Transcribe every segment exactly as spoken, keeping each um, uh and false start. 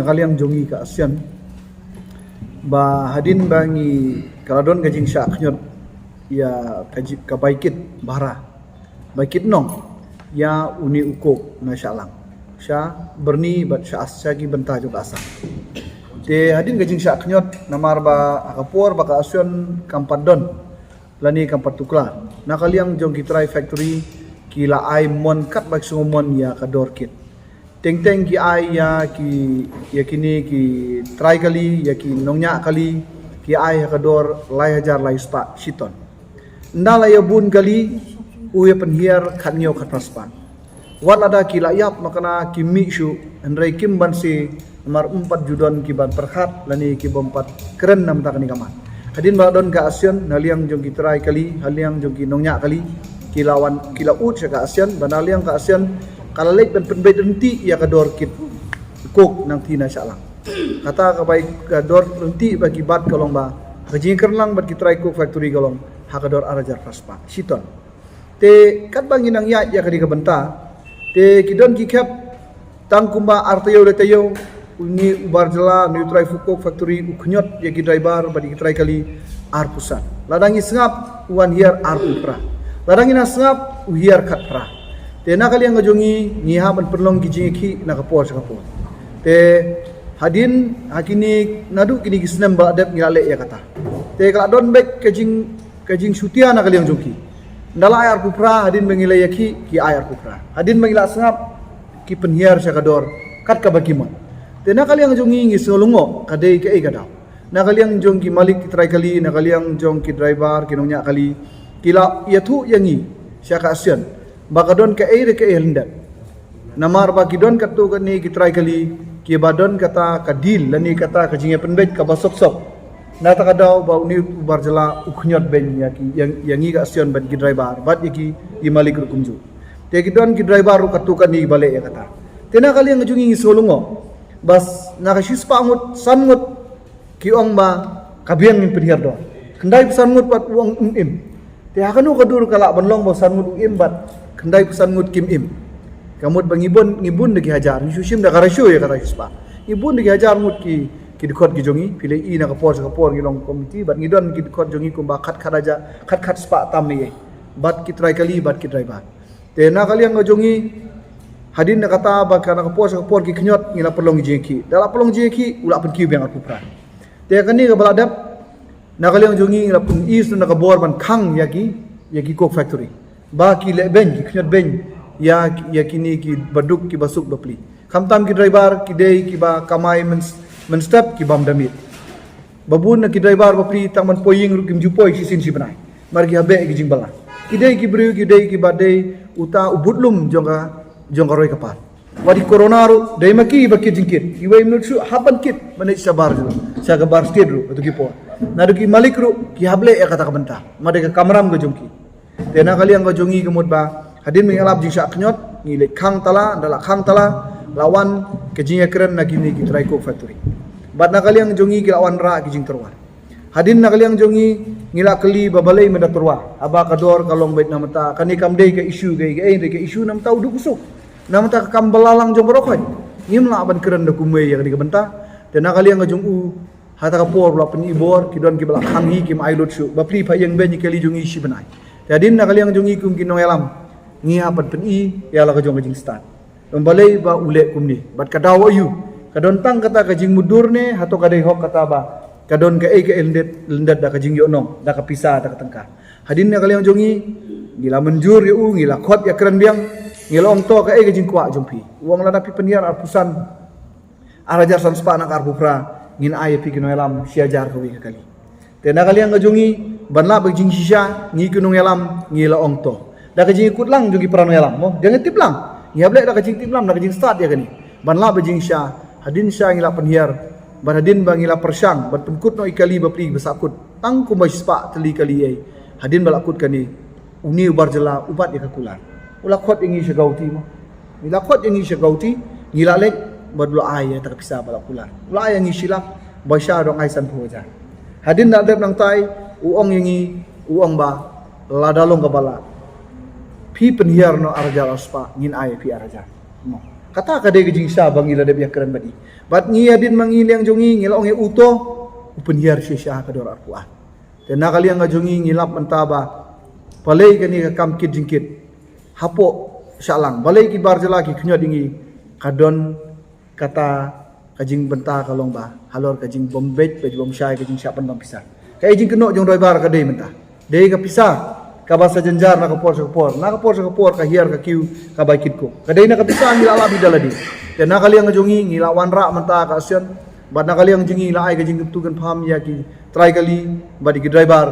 Ka liang jong ngi ka ASEAN, ba hadien ba ngi ka la don ka jingshah khñiot ïa ka ji-, ka bai kit bhara, bai kit nong ïa une u coke na Shillong, sha Byrni bad sha as-, sha ki bynta jong ka Assam. Te hadien ka jingshah khñiot, namar ba ha ka por ba ka ASEAN kam pat don lane kam pat tuklar, na ka liang jong ki trai factory ki la ai mon katba ki sngew mon ïa ka dor kit. Teng teng ki ai ïa ki, ïa kine ki trai kali, ïa ki nongñiah kali, ki ai ha ka dor lai hajar lai spah shi ton. Ynda la ïa bun kali, u ïa pynhiar khatñiew khatphra spah. Wat lada ki la ïap makna ki mih shuh, hynrei kim banse, namar ym pat ju don ki ban pyrkhat lane ki bym pat kren na bynta kane ka mat. Hadien ba don ka ASEAN, na liang jong ki trai kali, ha liang jong ki nongñiah kali, ki la wan, ki la ud sha ka ASEAN, ba na liang ka ASEAN ka la leit ban pynbeit ryntih ïa ka dor kit coke nangta na Shillong. Kata ka bai ka dor ryntih ba ki bat ka long ba, ka jingkren lang bad ki trai coke factory ka long ha ka dor ar hajar phra spah shi ton. Te katba ngi nang ïaid ïa kane ka bynta, te ki don ki khep, tang kumba ar taïew lai taïew, une u bar jylla, une u trai coke factory u khñiot ïa ki driver bad ïa ki trai kali arphew san. Lada ngi sngap, u wan hiar arphew phra. Lada ngi nang sngap, u hiar khatphra. Te na ka liang ka jong ngi, ngi hap ban pynlong ki jingïakhih na ka por sha ka por. Te hadien ha kine, naduh kine ki snem ba la dep ngi la leh ïa kata. Te ka la don beit ka jing ka jingshutia na ka liang jong ki. Ynda la ai arphew phra, hadien ba ngi la ïakhih, ki ai arphew phra. Hadien ba ngi la sngap, ki pynhiar sha ka dor kat kaba ki mon. Te na ka liang jong ngi, ngi sngew lyngngoh, ka dei kaei ka daw. Na ka liang jong ki malik ki trai kali, na ka liang jong ki driver, ki nongñiah kali, ki la ïathuh ïa ngi sha ka ASEAN ba ka don kaei re kaei ha lyndet. Namar ba ki don katto katne ki trai kali, kiba don kata ka deal lane kata ka jingïapynbeit kaba sop sop. Na kata ka daw ba une u bar jylla u khñiot beiñ ïa ki, ïa, ïa ngi ka ASEAN bad ki driver bad ïa ki, ïa ki malik ruh kumjuh. Te ki don ki driver ruh katto katne ba leh ïa kata. Te na ka liang jong ngi, ngi sngew lyngngoh. Bas na ka shispah ngut, san ngut ki ong ba ka biang ngin pynhiar dor. Khyndaiphew san ngut pat u ong ym im. Te ha kano ka dur ka lah ban long ba san ngut u im bad khyndaiphew san ngut kim im? Ka mut ba ngi bun, ngi bun da ki hajar, ngi shu shim da ka ratio ïa kata shispah. Ngi bun da ki hajar ngut ki, ki dkhot ki jong ngi, phi la i na ka por sha ka por ngi long committee, bad ngi don ki dkhot jong ngi kumba khat khat hajar, khat khat spah tam ne ei. Bad ki trai kali, bad ki driver. Te na ka liang ka jong ngi, hadien na kata ba ka na ka por sha ka por ki khñiot, ngi la pynlong jingïakhih. Da la pynlong jingïakhih, u la pynkiew biang arphew phra. Te kane kaba la dep, na ka liang jong ngi ngi la pyni sha na ka bor ban khang ïa ki, ïa ki coke factory. Ba ki leh beiñ, ki khñiot beiñ ïa, ïa kine kiba duk kiba suk bapli. Khamtam ki driver, ki dei kiba kamai myn, mynstep ki bym da miet. Ba bun na ki driver bapli tang ban poi ïing ruh kim ju poi shisien shi bnai. Namar ki hap beh ki jingbylla. Ki dei ki briew, ki dei kiba dei uta u budlum jong ka, jong ka roi ka par. Wat i corona ruh, dei ma ki ba kit jingkit. Iwei i mut shu hap ban kit, ban ïa shabar ruh. Sha ka bar state ruh, ïa tu ki por. Naduh ki malik ruh, ki hap leh ïa kata ka bynta. Namar dei ka kamram ka jong ki. Te na ka liang ka jong ngi ka mut ba, hadien ba ngi lap jingshah khñiot, ngi leit khang tala, da la khang tala, la wan ka jingïakren na kine ki trai coke factory. Bad na ka liang jong ngi ki la wanrah ki jingtyrwa. Hadien na ka liang jong ngi, ngi la kylli ba balei mynta tyrwa. Haba ka dor ka long beit na mynta, kane kam dei ka issue, ka, ka, ka issue na mynta u duk u suk. Na mynta ka kam bylla lang jong baroh khoit. Ngim lah ban kren da kumwei ïa kane ka bynta. Te na ka liang ka jong u, ha kata ka por ba la pyni bor, ki don kiba la khang hi, kim ai lut shuh. Bapli pat ïeng beiñ ïa ki kali jong ngi shi bnai. Te hadien na ka liang jong ngi kum ki nongïalam, ngi hap ban pyni ïa la ka jong ka jingstad. Ym balei ba u leh kumne. Bad ka daw aïu. Ka don tang kata ka jingmutdur ne, hato ka dei hok kata ba ka don kaei kaei lyndet, lyndet da ka jingïohnong, da ka pisa, da ka tyngka. Hadien na ka liang jong ngi, ngi la mynjur ïa u, ngi la khot ïakren biang, ngi la ong to kaei ka jingkwah jong phi. U ong lada phi pynhiar arphew san, ar hajar san spah na ka arphew phra, ngin ai ïa phi ki nongïalam shi hajar kawei ka kali. Te na ka liang ka jong ngi, ban lap bad ka jingshisha, ngi ki nongïalam, ngi la ong to. Da ka jingkut lang jong ki para nongïalam, mo, da ka jingtip lang. Ngi hap leh da ka jingtip lang, da ka jingstad ïa kane. Ban lap bad ka jingshisha, hadien shisha ngi la pynhiar, bad hadien ba ngi la pyrshang, ban pynkut noh ïa ki kali bapli ba sahkut. Tang kumba shispah tylli kali ei. Hadien ba la kut kane, une u bar jylla u bat ïa ka kular. U la khot ïa ngi sha Guwahati mo. Ngi la khot ïa ngi sha Guwahati, ngi la leit, bad u la ai ïa kata ka pisa ba la kular. U la ai ïa ngi shi lak, ba sha dang ai sanphew hajar. Hadien da dep nangtai, u ong ïa ngi, u ong ba, lada long kaba lah. Phi pynhiar noh ar hajar ar spah, ngin ai ïa phi ar hajar. Mo. Kata ka dei ka jingshisha ba ngi la dep ïakren bad i. Bad ngi hadien ma ngi liang jong ngi ngi la ong ïa uto u pynhiar shisha ka dor arphew ar. Te na ka liang ka jong ngi ngi lap mynta ba balei kane ka kam kit jingkit hapoh Shillong, balei ki bar jylla ki khñiot ïa ngi, ka don kata ka jingbynta ka long ba halor ka jingbym beit beit bym shai ka jingshah pynbam pisa. Ka jingkynnoh jong driver ka dei mynta, dei ka pisa kaba sa jynjar na ka por sha ka por, na ka por sha ka por ka hiar ka kiew kaba kit ko. Ka dei na ka pisa ngi la lap ïa da lade. Te na ka liang ka jong ngi ngi la wanrah mynta ka action, bad na ka liang jong ngi la ai ka jingkyntu kynpham ïa ki trai kali bad ïa ki driver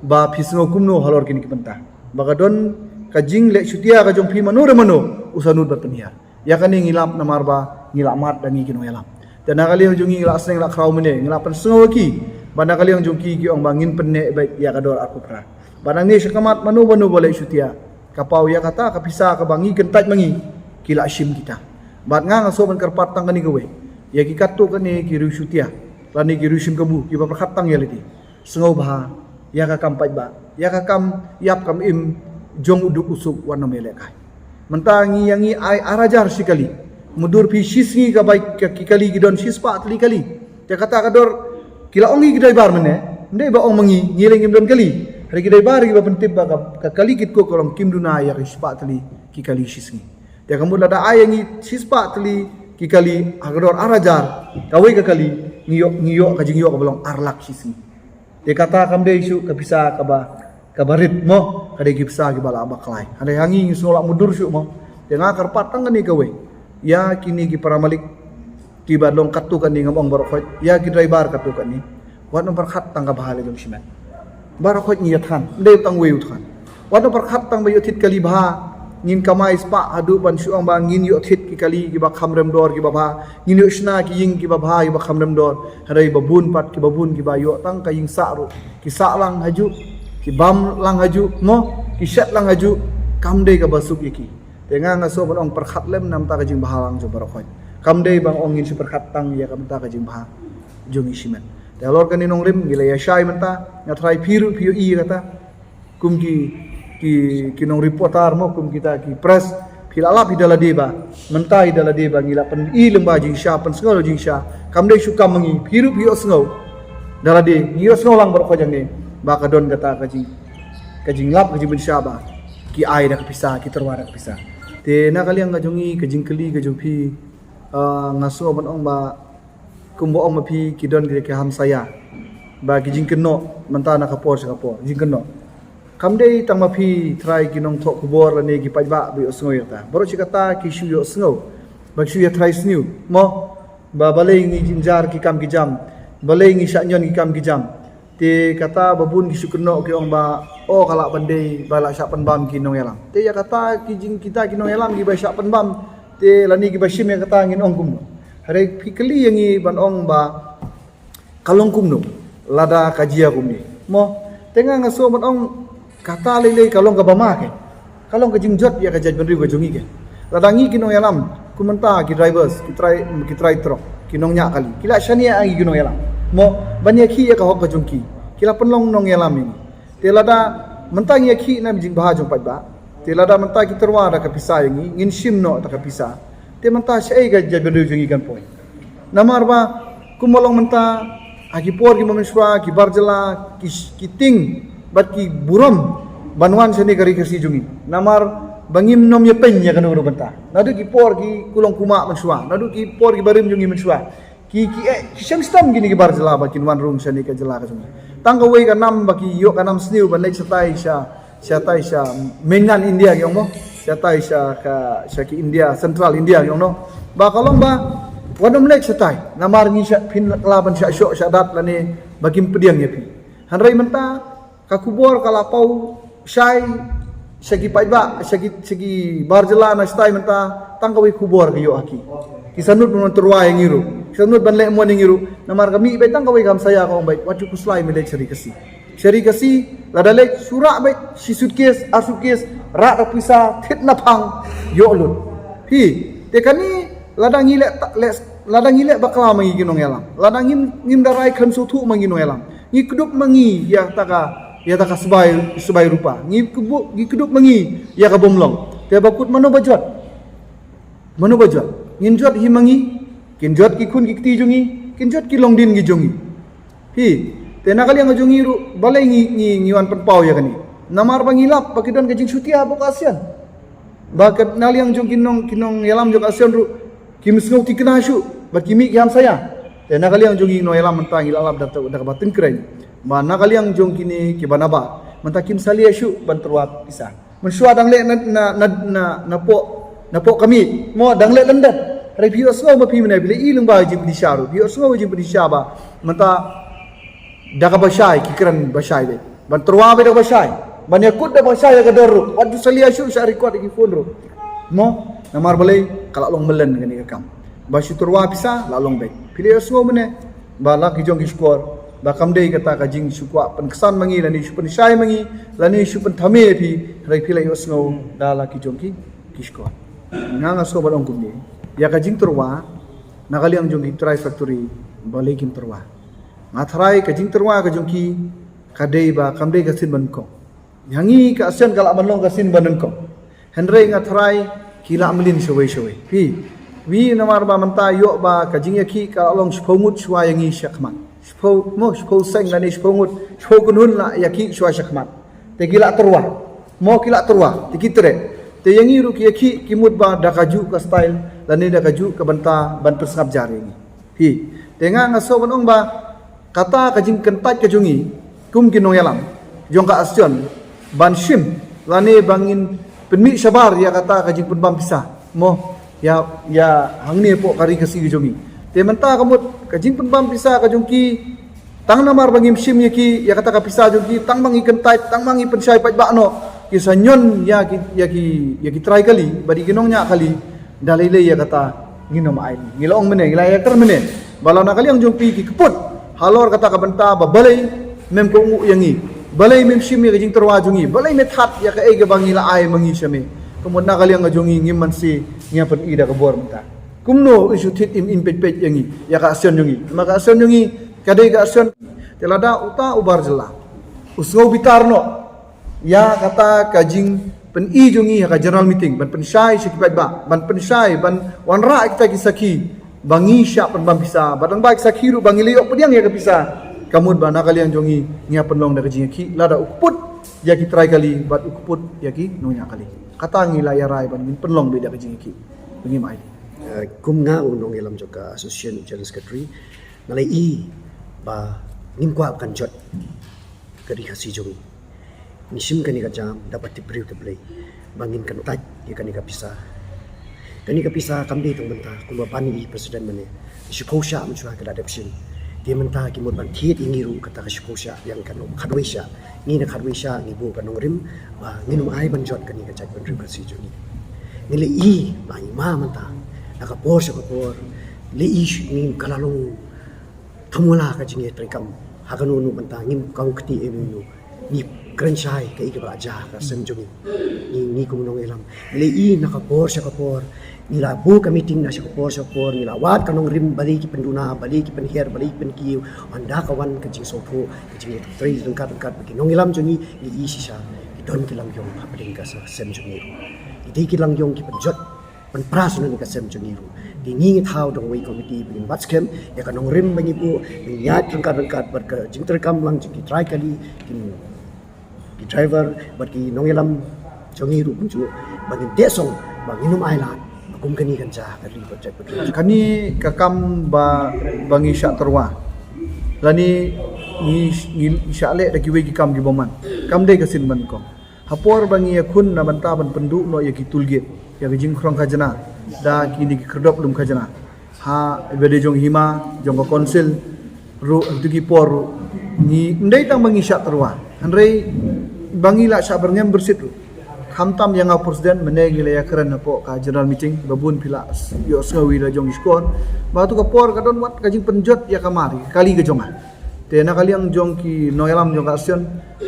ba phi sngew kumno halor kine ki bynta, ba ka don ka jingleh shutia ka jong phi mano re mano u sahnud bad pynhiar. Ïa kane ngi lap namar ba ngi la mad da ngi ki nongïalam. Te na ka liang jong ngi ngi la sneng la khraw mynne, ngi la pynsngew ïa ki. Bad na ka liang jong ki ki ong ba ngin pynneh beit ïa ka dor arphew phra. Bad nangne sha khmat mano mano ba leh shutia, ka paw ïa kata ka pisa kaba ngi kyntait ma ngi, ki la shim kita. Bad nga nga sngewbha ban kyrpad tang kane kawei ïa ki katto katne ki riew shutia lane ki riew shim kabu kiba pyrkhat tang ïa lade. Sngewbha ïa ka kam paidbah, ïa ka kam ïap kam im jong u duk u suk wat nym ïalehkai. Mynta ngi ïa ngi ai ar hajar shi kali. Mutdur phi shi sngi ka bai ka ki kali ki don shispah tylli kali. Te kata ka dor ki la ong ïa ki driver mynne, ym dei ba ong ma ngi, ngi leh ngim don kali. Hynrei ki driver kiba pyntip ba ka, ka kali kit ko ka long kim duna ïa ka shispah tylli ki kali shi sngi. Te ka mut lada ai ïa ngi shispah tylli ki kali ha ka dor ar hajar kawei ka kali, ngi ïoh, ngi ïoh ka jingïoh kaba long ar lak shi sngi. Te kata kam dei shuh ka pisa kaba, kaba rit mo, ka dei ki pisa kiba la bakla. Hynrei ha ngi ngi sngew la mutdur shuh mo. Te nga kyrpad tang kane kawei ïa kine ki para malik kiba long katto katne, ngam ong baroh khoit, ïa ki driver katto katne, wat nym pyrkhat tang ka bha leh jong shimet. Baroh khoit ngi ïa thngan, ym dei tang wei u thngan. Wat nym pyrkhat tang ba ïoh thied kali bha, ngin kamai spah haduh ban shu ong ba ngin ïoh thied ki kali kiba kham rem dor kiba bha, ngin ïoh shna ki ïing kiba bha kiba kham rem dor. Hynrei ba bun pat kiba bun kiba ïoh tang ka ïing sah ruh, ki sah lang hajuh, ki bam lang hajuh mo, ki shet lang hajuh. Kam dei kaba suk ïa ki. Te nga nga sngewbha ban ong pyrkhat lem na bynta ka jingbha lang jong baroh khoit. Kam dei ban ong ngin shu pyrkhat tang ïa ka bynta ka jingbha jong ngi shimet. Te halor kane nongrim ngi la ïa shai mynta, nga tharai phi ruh phi ïohi ïa kata. Kum ki, ki, ki nong reporter mo, kum kita ki press, phi la lap ïa da lade ba mynta ïa da lade ba ngi la pyn-i lyngba jingshisha, pynsngew jingshisha. Kam dei shu kam ma ngi, phi ruh phi ïohsngew da lade, ngi ïohsngew lang baroh khoit hangne ba ka don kata ka jing, ka jinglap ka jingpynshisha ba ki ai da ka pisa, ki tyrwa da ka pisa. Te na ka liang ka jong ngi, ka jingkylli ka jong phi, ah, nga sngewbha ban ong ba kumba ong ma phi, ki don ki, ki hamsaia ba ki jingkynnoh mynta na ka por sha ka por, jingkynnoh. Kam dei tang ma phi trai ki nongthoh khubor lane ki paidbah ba ïohsngew ïa kata. Baroh shi katta ki shu ïohsngew ba ki shu ïa trai sniew mo, ba balei ngi jynjar ki kam ki jam, balei ngi shah ñion ki kam ki jam. Te kata ba bun ki shu kynnoh ki ong ba, o ka lah ban dei ba la shah pynbam ki nongïalam. Te ïa kata ki jing kita ki nongïalam kiba shah pynbam, te lane kiba shim ïa kata ngin ong kumno? Hynrei phi kylli ïa ngi ban ong ba ka long kumno lada ka jia kumne mo? Te nga nga sngewbha ban ong kata lei lei ka long kaba ma ke. Ka long ka jingjot ïa ka jaitbynriew ka jong ngi ke. Lada ngi ki nongïalam, kum mynta ki drivers, ki trai, ki trai trok, ki nongñiah kali, ki la shaniah ïa ngi ki nongïalam mo, ban ïakhih ïa ka hok ka jong ki. Ki la pynlong nongïalam ïa ngi. Te lada mynta ngi ïakhih na ka jingbha jong paidbah, te lada mynta ki tyrwa da ka pisa ïa ngi, ngin shim noh da ka pisa, te mynta shaei ka jaitbynriew jong ngi kan poi? Namar ba kumba long mynta, ha ki por kiba mynshuwa, ki bar jylla ki, ki tieng bad ki burom ban wan shane ka ri Khasi jong ngi. Namar ba ngim nym ïa pyn ïa kano kano bynta. Naduh ki por ki kulong kumah mynshuwa, naduh ki por kiba rim jong ngi mynshuwa, ki, ki, eh, ki shong shitom kine ki bar jylla ba kin wan rung shane ka jylla ka jong ngi. Tang kawei ka nam ba ki ïoh ka nam sniew ban leit shatai sha, shatai sha mainland India ki ong mo, shatai sha ka, sha ki India, Central India ki ong noh. Ba ka long ba wat nym leit shatai, namar ngi shah pynkylla ban shah shoh shah dat lane ba kim pdiang ïa phi. Hynrei mynta ka khubor ka la paw shai sha ki paidbah, sha ki, sha ki bar jylla na shatai mynta, tang kawei khubor ka ïoh ha ki. Ki sahnud ban wan tyrwa ïa ngi ruh, ki sahnud ban leh mon ïa ngi ruh. Namar ka mih beit tang kawei ka hamsaia ka ong beit, wat ju khuslai me leit sha ri Khasi. Sha ri Khasi lada leit shu rah beit shi suitcase, ar suitcase, rah da pisa, thied na phang, ïoh lut. Hi, te kane lada ngi leh, leh, lada ngi leh bakla ma ngi ki nongïalam, lada ngim, ngim da rai khlem sngewthuh ma ngi nongïalam, ngi kdup ma ngi ïa kata ka, ïa kata ka sbai, sbai rupa, ngi kdup, ngi kdup ma ngi ïa ka bym long. Te ba kut mano ba jot? Mano ba jot? Ngin jot hi ma ngi, kin jot ki khun ki kti jong ngi, kin jot ki longdien ki jong ngi. Hi, te na ka liang jong ngi ruh, balei ngi, ngi, ngi wan pynpaw ïa kane. Namar ba ngi lap, ba ki don ka jingshutia bad ka ASEAN. Ba ka na liang jong ki nong, ki nongïalam jong ka ASEAN ruh, kim sngewtynnad shuh, bad ki mih ki ham saya. Te na ka liang jong ngi nongïalam mynta ngi la lap da, da kaba tyngkrein. Ba na ka liang jong kine kiba nabar. Mynta kim salia shuh ban tyrwa pisa. Mynshuwa dang leh na, na, na, na, na poh, na poh ka mih. Mo dang leh lyndet. Hynrei phi ïohsngew ma phi mynne, phi la i lyngba jingpynshisha ruh. Phi ïohsngew jingpynshisha ba. Mynta da kaba shai, ki kren ba shai leh. Ban tyrwa beit da kaba shai. Ban ïakut da kaba shai ïa ka dor ruh. Wat ju salia shuh sha record ïa ki phone ruh. Mo, namar balei, ka la long mlien kane ka kam. Ba shu tyrwa pisa, la long beit. Phi la ïohsngew mynne, ba la ki jong ki shkor. Ba kam dei kata ka jingshu kwah pynksan ma ngi, lane shu pynshai ma ngi, lane shu pynthame ïa phi, hynrei phi la ïohsngew, da la ki jong ki, ki shkor. Nga nga sngewbha ban ong kumne. Ïa ka jingtyrwa, na ka liang jong ki Tri Factory, balei kim tyrwa. Nga tharai ka jingtyrwa ka jong ki, ka dei ba, kam dei ka sien ba nyngkong. Ïa ngi ka ASEAN ka la ban long ka sien ba nyngkong. Hynrei nga tharai ki la mlien shawei shawei. Phi, wi namar ba mynta ïoh ba ka jingïakhih ka la long shiphew ngut shuwa ïa ngi shakhmat. Shiphew, mo, shiphew seng lane shiphew ngut, shiphew kynhun la ïakhih shuwa shakhmat. Te ki la tyrwa. Mo ki la tyrwa, te ki treh. Te ïa ngi ruh ki ïakhih ki mut ba da kajuh ka style, lane da kajuh ka bynta ban pynsngap jar ïa ngi. Hi, te nga nga sngewbha ban ong ba, kata ka jingkyntait ka jong ngi, kum ki nongïalam, jong ka ASEAN, ban shim, lane ba ngin pynmih shabar, ïa kata ka jingpynbam pisa, mo, ïa, ïa hangne hapoh ka ri Khasi ka jong ngi. Te mynta ka mut, ka jingpynbam pisa ka jong ki, tang namar ba ngim shim ïa ki, ïa kata ka pisa jong ki, tang ba ngi kyntait, tang ba ngi pynshai paidbah noh, ki sa ñion, ïa ki, ïa ki, ïa ki trai kali, bad ïa ki nongñiah kali, da lei lei ïa kata, ngin ym ai. Ngi la ong mynne, ngi la ïakren mynne. Ba la na ka liang jong phi ki kput. Halor kata ka bynta ba balei mem kohnguh ïa ngi. Balei mem shim ïa ka jingtyrwa jong ngi. Balei me that ïa kaei kaba ngi la ai ma ngi sha me. Ka mut na ka liang jong ngi ngim man shi ngi ïa pyni da ka bor mynta. Kumno u shu thied im im peit peit ïa ngi. Ïa ka ASEAN jong ngi. Ma ka ASEAN jong ngi. Ka dei ka ASEAN. Te lada uta u bar jylla. U sngew bitar noh. Ïa kata ka jingpyni jong ngi ha ka general meeting, ban pynshai sha ki paidbah, ban pynshai, ban wanrah ïa kita ki sakhi, ba ngi shah pynbam pisa, bad lyngba ki sakhi ruh ba ngi la ïoh pdiang ïa ka pisa, ka mut ba na ka liang jong ngi, ngi ïa pynlong da ka jingïakhih, lada u kput ïa ki trai kali, bad u kput ïa ki nongñiah kali. Kata ngi la ïa rai ban ngin pynlong beit da ka jingïakhih. Ba ngim ai. Eh, kum nga u nongïalam jong ka Association General Secretary, nga la i ba ngim kwah kan jot ka ri Khasi jong ngi. Ngi shim kane ka jam da ba tip briew tip Blei ba ngin kyntait ïa kane ka pisa. Kane ka pisa kam dei tang mynta kumba ban i president mynne. Shiphew shah mynshuwa ka la dep shim. Te mynta ki mut ban thied ïa ngi ruh kata ka shiphew shah, ïa ka nong khatwei shah. Ngi na khatwei shah ngi buh ka nongrim ba ngin ym ai ban jot kane ka jaitbynriew Khasi jong ngi. Ngi la i ba i ma mynta na ka por sha ka por la i shu ngi ka la long Thumwala ka jingïatreikam ha kano kano bynta ngim kang kti ïa uno uno. Ngi kren shai kaei kaba la jia ha ka sem jong ngi. Ngi, ngi kum nongïalam. Ngi la i na ka por sha ka por. Ngi la buh ka meeting na sha ka por sha ka por. Ngi la wad ka nongrim balei ki pynduna, balei ki pynhiar, balei ki pynkiew. Hynda ka wan ka jingsngewthuh, ka jingïatrei ryngkat ryngkat bad ki nongïalam jong ngi, ngi i shisha. Ki don ki langïong hapdeng ka sem jong ngi ruh. Ki dei ki langïong ki pynjot pynpra sha kane ka sem jong ngi ruh. Te ngi ngi thaw da kawei ka komiti ba ngin bat skhem ïa ka nongrim ba ngi buh, ngin ïaid ryngkat ryngkat bad ka jingtreikam lang jong ki trai kali, ki, ki driver bad ki nongïalam jong ngi ruh kumjuh ba ngin dei song ba ngin ym ailad ba kum kane kan jia ha ka ri bad jaitbynriew. Kane ka kam ba, ba ngi shah tyrwa lane ngi, ngi shah leh da kiwei ki kam ki bymman. Kam dei ka sien ba nyngkong. Ha por ba ngi ïakhun na bynta ban pynduh noh ïa ki toll gate, ïa ki jingkhrong khajna da kine ki khyrdop lum khajna. Ha, ba dei jong hima, jong ka council ruh, ha kito ki por ruh, ngi, ym dei tang ba ngi shah tyrwa, hynrei ba ngi la shah byrngem byrsit ruh. Khamtam ïa nga u president, mynne ngi la ïakren hapoh ka general meeting, ba bun phi la ïohsngew ïa la jong i shkor ba kato ka por ka don wat ka jingpynjot ïa ka mar, ïa ka kali ka jong nga. Te na ka liang jong ki nongïalam jong ka ASEAN,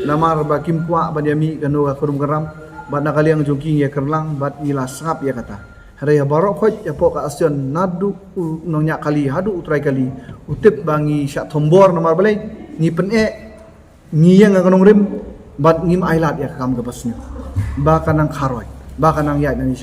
namar ba kim kwah ban ïa mih kano ka kurum ka ram, bad na ka liang jong ki ngi ïakren lang bad ngi la sngap ïa kata. Hynrei ha baroh khoit hapoh ka ASEAN, naduh u nongñiah kali haduh u trai kali, u tip ba ngi shah thombor namar balei, ngi pyneh, ngi ïeng ha ka nongrim bad ngim ailad ïa ka kam kaba sniew ba ka nang kharoi, ba ka nang ïaid nangne sha